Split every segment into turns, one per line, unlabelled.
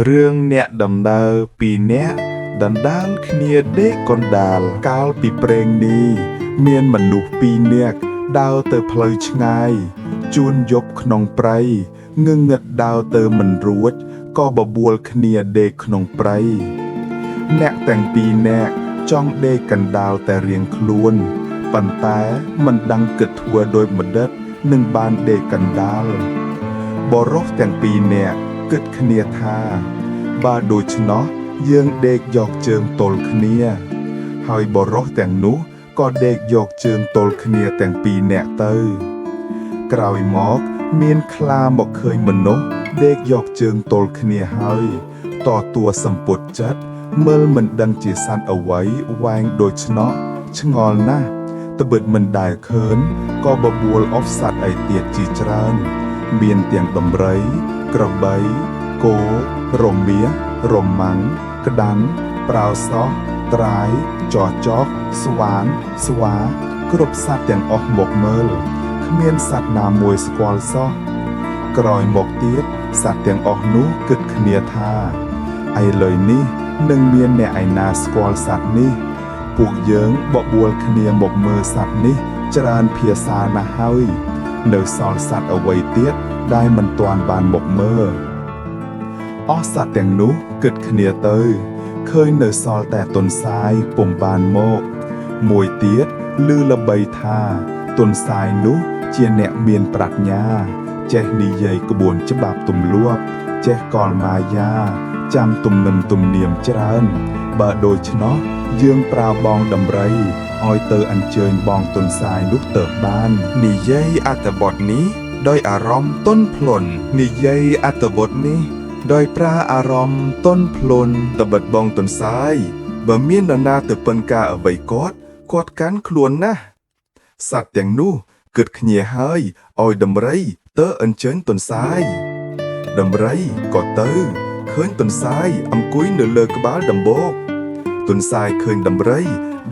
រឿងអ្នកដំណើរពីរនាក់ដណ្ដើមគ្នាដេកកណ្ដាលកាលពីព្រេងនេះមានមនុស្សពីរនាក់ដើរទៅផ្លូវឆ្ងាយជួនយប់ក្នុងព្រៃងងឹតដើរទៅមិនរួចក៏បបួលគ្នាដេកក្នុងព្រៃអ្នកទាំងពីរនាក់ចង់ដេកកណ្ដាលតែរៀងខ្លួនប៉ុន្តែមិនដឹងគិតធ្វើដោយម្ដេចនឹងបានដេកកណ្ដាល បុរសទាំងពីរនាក់គិតគ្នាថា បើដូច្នោះយើងដេកយកជើងទល់គ្នា ហើយបុរសទាំងនោះក៏ដេកយកជើងទល់គ្នាទាំងពីរនាក់ទៅ ក្រោយមកមានខ្លាមកឃើញមនុស្សដេកយកជើងទល់គ្នាហើយតតួសម្ពុតចិត្តមើលមិនដឹងជាសត្វអ្វីវែងដូច្នោះឆ្ងល់ណាស់ត្បិតមិនដែលឃើញក៏បបួលអុកសត្វឯទៀតជាច្រើន មានទាំងដំរី ក្របី គោ រមៀសរមាំង ក្តាន់ ប្រើសោះ ត្រាយ ចចក ស្វាន ស្វា គ្រប់សត្វទាំងអស់មកមើលគ្មានសត្វណាមួយស្គាល់សោះ ក្រោយមកទៀតសត្វទាំងអស់នោះគិតគ្នាថាឥឡូវនេះនឹងមានអ្នកឯណាស្គាល់សត្វនេះ ពួកយើងបបួលគ្នាមកមើលសត្វនេះច្រើនភាសាណាស់ហើយ នៅសល់សត្វអ្វីទៀតដែលមិនទាន់បានមកមើលអស់សត្វទាំងនោះគិតគ្នាទៅឃើញនៅសល់តែទន្សាយពុំបានមក មួយទៀតឮល្បីថាទន្សាយនោះជាអ្នកមានប្រាជ្ញា ចេះនិយាយក្បួនច្បាប់ទម្លាប់ ចេះកលមាយា ចាំទំនឹមទំនៀមច្រើន បើដូច្នោះយើងប្រើបងដំរីឲ្យទៅអញ្ជើញបងទន្សាយនោះទៅបាន
និយាយអត្ថបទនេះដោយអារម្មណ៍ទន់ភ្លន់
និយាយអត្ថបទនេះដោយប្រើអារម្មណ៍ទន់ភ្លន់
ត្បិតបងទន្សាយបើមាននរណាទៅពឹងការអ្វីគាត់គាត់កាន់ខ្លួនណាស់សត្វទាំងនោះគិតគ្នាហើយឲ្យដំរីទៅអញ្ជើញទន្សាយដំរីក៏ទៅឃើញទន្សាយអង្គុយនៅលើក្បាលដំបូកទន្សាយឃើញដំរី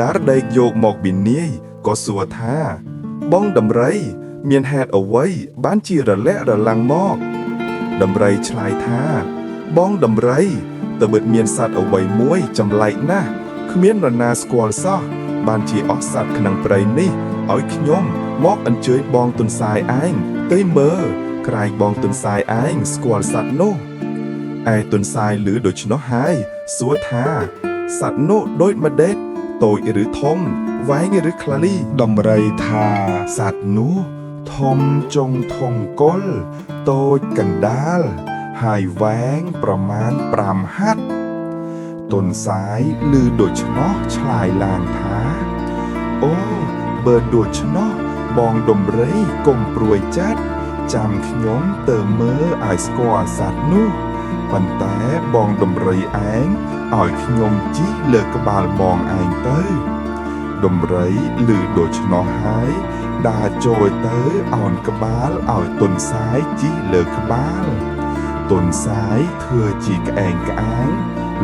ដារដែកយកមកពីនាយក៏សួរថា បងដំរីមានហេតុអ្វីបានជារលាក់រលាំងមក ដំរីឆ្លើយថា បងដំរីត្បិតមានសត្វអ្វីមួយចម្លែកណាស់គ្មាននរណាស្គាល់សោះបានជាអស់សត្វក្នុងព្រៃនេះឲ្យខ្ញុំមកអញ្ជើញបងទន្សាយឯងទៅមើលក្រែងបងទន្សាយឯងស្គាល់សត្វនោះឯទន្សាយឮដូច្នោះហើយសួរថាសត្វនោះដូចម្ដេចតូចឬធំវែងឬខ្លី
ដំរីថាសត្វនោះធំចុងធំកុលតូចកណ្ដាលហើយវែងប្រមាណ5ហត្ថទន្សាយឮដូច្នោះឆ្លើយឡើងថាអូបើដូច្នោះបងដំរីកុំព្រួយចិត្តចាំខ្ញុំទៅមើលឲ្យស្គាល់សត្វនោះប៉ុន្តែបងដំរីឯងឲ្យខ្ញុំជិះលើក្បាលបងឯងទៅ ដំរីឮដូច្នោះហើយដើរចូលទៅអោនក្បាលឲ្យទន្សាយជិះលើក្បាលទន្សាយធ្វើជាក្អែងក្អាង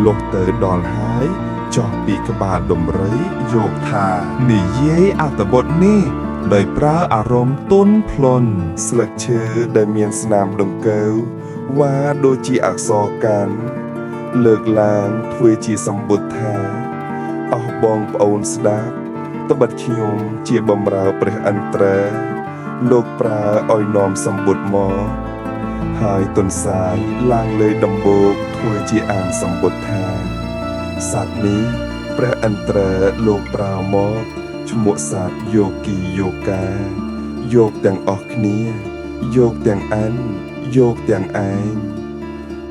លុះទៅដល់ហើយចុះពីក្បាលដំរីយកថា
និយាយអត្ថបទនេះដោយប្រើអារម្មណ៍ទន់ភ្លន់
ស្លឹកឈើដែលមានស្នាមដង្កូវវ៉ាដូចជាអក្សរកាន់លើកឡើងធ្វើជាសម្ពុតថាអស់បងប្អូនស្ដាប់ត្បិតខ្ញុំជាបំរើព្រះឥន្ទ្រាលោកប្រើឲ្យនាំសម្ពុតមកហើយទន្សាយឡើងលើដំបូកធ្វើជាអានសម្ពុតថាសត្វនេះព្រះឥន្ទ្រាលោកប្រើមកឈ្មោះសត្វយោគីយោកាយកទាំងអស់គ្នា យកទាំងអានយកទាំងឯង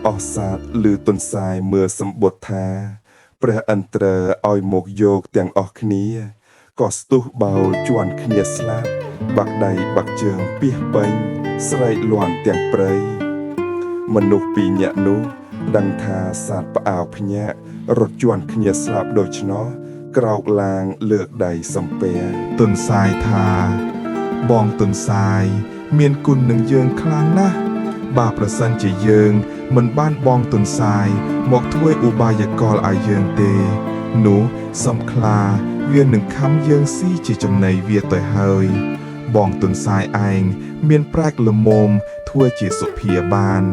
អស់សត្វឬទន្សាយមើលសម្បុតថា ព្រះឥន្ទ្រាឲ្យមកយកទាំងអស់គ្នាក៏ស្ទុះបោលជន់គ្នាស្លាប់បាក់ដៃបាក់ជើងពីសពេញស្រែកលាន់ទាំងព្រៃមនុស្សពីរនាក់នោះដឹងថាសត្វផ្អើលភ្ញាក់រត់ជន់គ្នាស្លាប់ដូច្នោះក្រោកឡើងលើកដៃសំពះ
ទន្សាយថាបងទន្សាយមានគុណនឹងយើងខ្លាំងណាស់បើប្រសិនជាយើងមិនបានបងទន្សាយមកធ្វើឧបាយកលឲ្យយើងទេ នោះសំខ្លាវានឹងខំយើងស៊ីជាចំណីវាទៅហើយ បងទន្សាយឯងមានប្រាជ្ញល្មមធ្វើជាសុភាបាន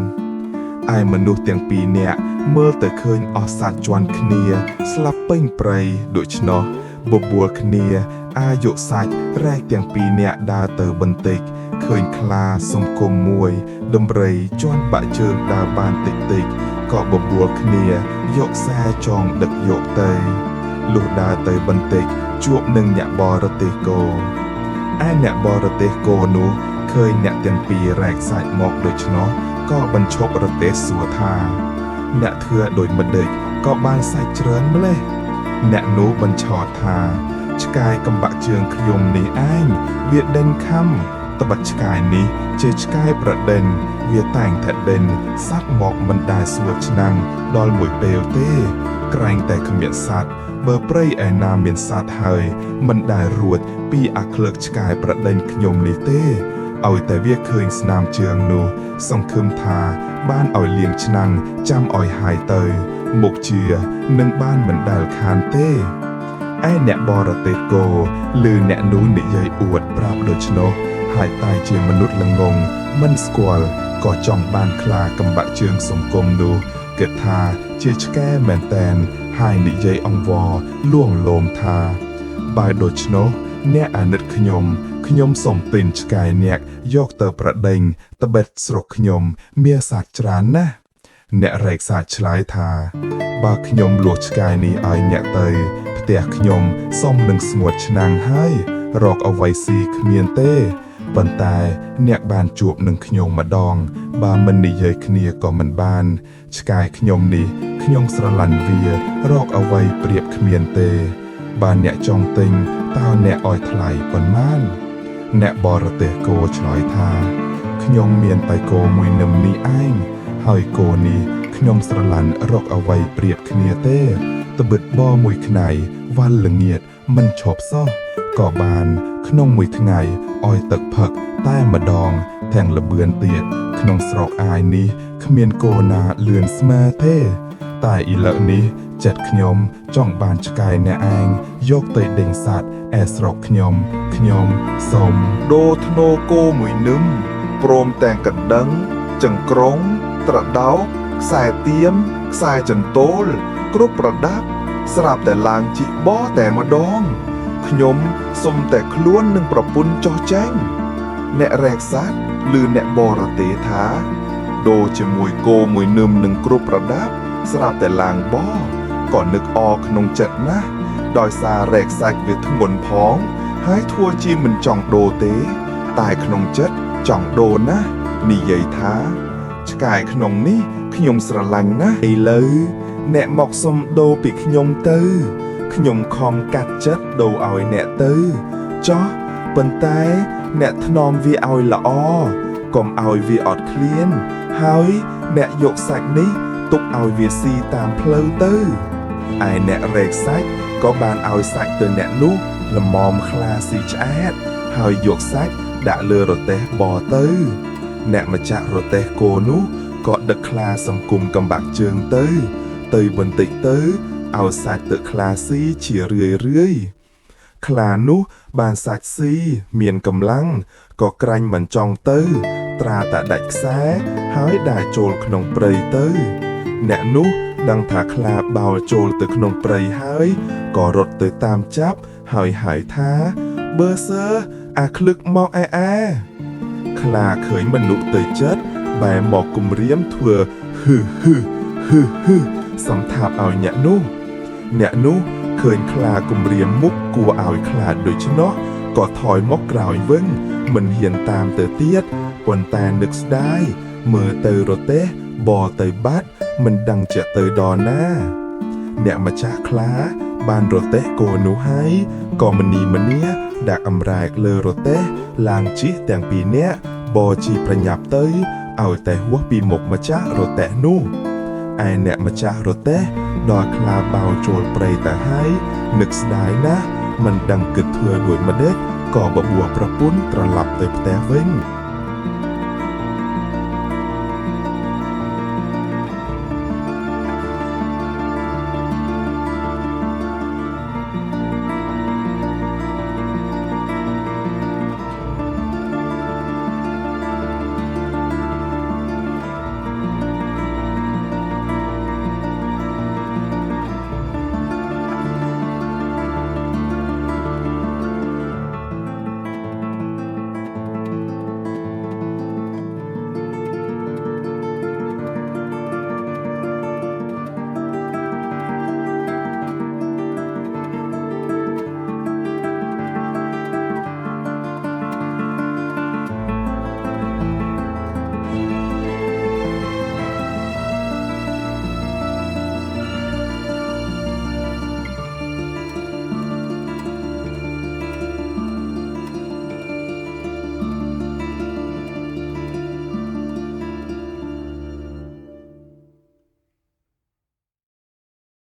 ឯមនុស្សទាំងពីរនាក់មើលទៅឃើញអស់សត្វជាន់គ្នា ស្លាប់ពេញព្រៃដូច្នោះបបួលគ្នា អាយុសាច់រែកទាំងពីរនាក់ដើរទៅបន្តិចឃើញខ្លាសង្គមមួយ ដំរីជាន់បាក់ជើងដើរបានតិចតិចក៏បបួលគ្នាយកខ្សែចងដឹកយកទៅលុះដើរទៅបន្តិចជួបនឹងអ្នកបរទេសគោឯអ្នកបរទេសគោនោះឃើញអ្នកទាំងពីររែកសាច់មកដូច្នោះក៏បញ្ឈប់រទេសសួរថា អ្នកធ្វើដោយម្ដេចក៏បានសាច់ច្រើនម្លេះអ្នកនោះបញ្ឆោតថាឆ្កែកំបាក់ជើងខ្ញុំនេះឯងវាដេញខំត្បិតឆ្កែនេះជាឆ្កែប្រដេញវាតែងតែដេញសត្វមកមិនដែលសួរឆ្នាំងដល់មួយពេលទេ ក្រែងតែគ្មានសត្វបើព្រៃឯណាមានសត្វហើយមិនដែលរួចពីអាក្លឹកឆ្កែប្រដេញខ្ញុំនេះទេឲ្យតែវាឃើញស្នាមជើងនោះសង្ឃឹមថាបានឲ្យលៀងឆ្នាំងចាំឲ្យហាយទៅមុខជានឹងបានមិនដែលខានទេឯអ្នកបរទេសគោឬអ្នកនោះនិយាយអួតប្រាប់ដូច្នោះហើយតែជាមនុស្សល្ងងមិនស្គាល់ក៏ចង់បានខ្លាកំបាក់ជើងសង្គមនោះគិតថាជាឆ្កែមែនតែនហើយនិយាយអង្វរលួងលោមថាបើដូច្នោះអ្នកអាណិតខ្ញុំខ្ញុំសូមទិញឆ្កែអ្នកយកទៅប្រដេញត្បិតស្រុកខ្ញុំមានសត្វច្រើនណាស់អ្នករែកសាច់ឆ្លើយថាបើខ្ញុំលក់ឆ្កែនេះឲ្យអ្នកទៅផ្ទះខ្ញុំសុំនឹងស្ងួតឆ្នាំងហើយរកអ្វីស៊ីគ្មានទេប៉ុន្តែអ្នកបានជួបនឹងខ្ញុំម្ដងបើមិននិយាយគ្នាក៏មិនបានឆ្កែខ្ញុំនេះខ្ញុំស្រឡាញ់វារកអ្វីប្រៀបគ្មានទេបើអ្នកចង់ទិញតើអ្នកឲ្យថ្លៃប៉ុន្មានអ្នកបរទេសគោឆ្លើយថាខ្ញុំមានតែគោមួយនឹមនេះឯងហើយគោនេះខ្ញុំស្រឡាញ់រកអ្វីប្រៀបគ្នាទេត្បិតបមួយថ្ងៃវ៉ាល់ល្ងាចមិនឈប់សោះក៏បានក្នុងមួយថ្ងៃឲ្យទឹកផឹកតែម្ដងទាំងល្បឿនទៀតក្នុងស្រុកអាយនេះគ្មានគោណាលឿនស្មើទេតែឥឡូវនេះចិត្តខ្ញុំចង់បានឆ្កែអ្នកឯងយកទៅដេញសត្វឯស្រុកខ្ញុំខ្ញុំសូម
ដូរធ្នូគោមួយនឹមព្រមទាំងកណ្ដឹងចង្ក្រង់ត្រដោកខ្សែទៀមខ្សែចន្ទោលគ្រប់ប្រដាប់ស្រាប់តែឡើងជីកបតែម្ដងខ្ញុំសុំតែខ្លួននិងប្រពន្ធចោះចេញអ្នករែកសត្វឬអ្នកបរទេសថាដូរជាមួយគោមួយនឹមនឹងគ្រប់ប្រដាប់ស្រាប់តែឡើងបក៏នឹកអក្នុងចិត្តណាស់ដោយសាររែកសាច់វាធ្ងន់ផង ហើយធ្វើជាមិនចង់ដូរទេ តែក្នុងចិត្តចង់ដូរណាស់និយាយថាឆ្កែក្នុងនេះខ្ញុំស្រឡាញ់ណាស់ឥឡូវអ្នកមកសុំដូរពីខ្ញុំទៅខ្ញុំខំកាត់ចិត្តដូរឲ្យអ្នកទៅចោះប៉ុន្តែអ្នកថ្នមវាឲ្យល្អកុំឲ្យវាអត់ឃ្លានហើយអ្នកយកសាច់នេះទុកឲ្យវាស៊ីតាមផ្លូវទៅឯអ្នករែកសាច់ក៏បានឲ្យសាច់ទៅអ្នកនោះល្មមខ្លាស៊ីឆ្អែតហើយយកសាច់ដាក់លើរទេះបទៅអ្នកម្ចាស់រទេះគោនោះក៏ដឹកខ្លាសង្គមកំបាក់ជើងទៅ ទៅបន្តិចទៅឲ្យសាច់ទៅខ្លាស៊ីជារឿយរឿយខ្លានោះបានសាច់ស៊ីមានកម្លាំងក៏ក្រាញ់មិនចង់ទៅ ត្រាតែដាច់ខ្សែហើយដើរចូលក្នុងព្រៃទៅ អ្នកនោះដឹងថាខ្លាបោលចូលទៅក្នុងព្រៃហើយក៏រត់ទៅតាមចាប់ហើយហៅថាបើសើអាក្លឹកមកអែអែខ្លាឃើញមនុស្សទៅចិត្តបែរមកគំរាមធ្វើហឺហឺហឺហឺសំថាបឲ្យអ្នកនោះ អ្នកនោះឃើញខ្លាគំរាមមុខគួរឲ្យខ្លាចដូច្នោះក៏ថយមកក្រោយវិញមិនហ៊ានតាមទៅទៀតប៉ុន្តែនឹកស្ដាយមើលទៅរទេះបទៅបាត់មិនដឹងជាទៅដល់ណា អ្នកម្ចាស់ខ្លាបានរទេះគោនោះហើយក៏មនីមនាដាក់អម្រែកលើរទេះឡើងជិះទាំងពីរនាក់បជីប្រញាប់ទៅឲ្យតែហួសពីមុខម្ចាស់រទេះនោះឯអ្នកម្ចាស់រទេះដល់ខ្លាបោចូលព្រៃទៅហើយនឹកស្ដាយណាស់មិនដឹងគិតធ្វើដូចម្ដេចក៏បបួលប្រពន្ធត្រឡប់ទៅផ្ទះវិញ។